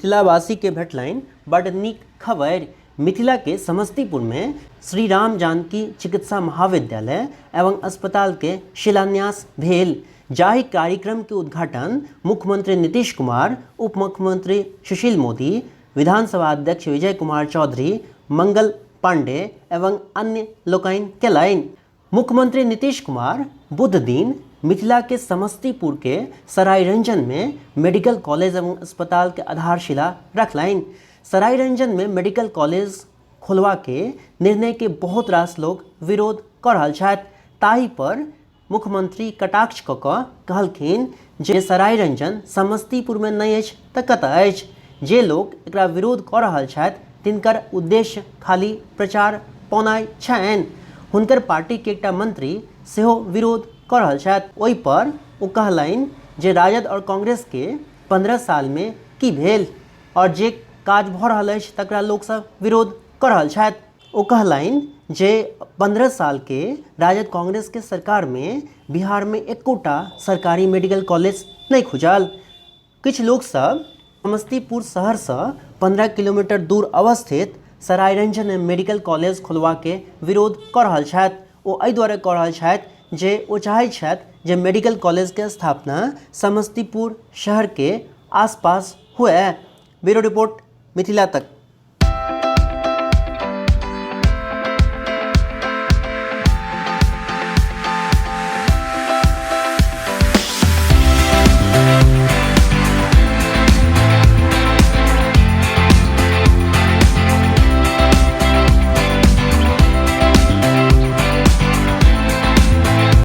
मिथिलावासीके भेटलनि बड्ड नीक खबरि। मिथिलाके समस्तीपुरमे श्री राम जानकी चिकित्सा महाविद्यालय एवं अस्पतालके शिलान्यास भेल, जाहि कार्यक्रमके उद्घाटन मुख्यमंत्री नीतीश कुमार, उप मुख्यमंत्री सुशील मोदी, विधानसभा अध्यक्ष विजय कुमार चौधरी, मंगल पांडे एवं अन्य लोकनि केलनि। मुख्यमंत्री नीतीश कुमार बुध दिन मिथिला के समस्तीपुर के सरायरंजन में मेडिकल कॉलेज एवं अस्पताल के आधारशिला रखलनि। सरायरंजन में मेडिकल कॉलेज खोलवा के निर्णय के बहुत रास लोग विरोध कऽ रहल छथि। ताहि पर मुख्यमंत्री कटाक्ष कऽ कऽ कहलखिन जे सरायरंजन समस्तीपुर में नहि अछि तऽ कतऽ अछि। जे लोक एकरा विरोध कऽ रहल छथि तिनकर उद्देश्य खाली प्रचार पौनाइ छनि। हुनकर पार्टीके एकटा मंत्री सेहो विरोध कऽ रहल छथि। ओहि पर ओ कहलनि जे राजद आओर कांग्रेसके 15 सालमे की भेल आओर जे काज भऽ रहल अछि तकरा लोकसभ विरोध कऽ रहल छथि। ओ कहलनि जे 15 सालके राजद कांग्रेसके सरकारमे बिहारमे एकोटा सरकारी मेडिकल कॉलेज नहि खुजल। किछु लोकसभ समस्तीपुर शहरसँ 15 किलोमीटर दूर अवस्थित सरायरंजनमे मेडिकल कॉलेज खोलबाके विरोध कऽ रहल छथि। ओ एहि दुआरे कऽ रहल छथि जे ओ चाहैत छथि जे मेडिकल कॉलेजके स्थापना समस्तीपुर शहरके आसपास हुए। ब्यूरो रिपोर्ट, मिथिला तक।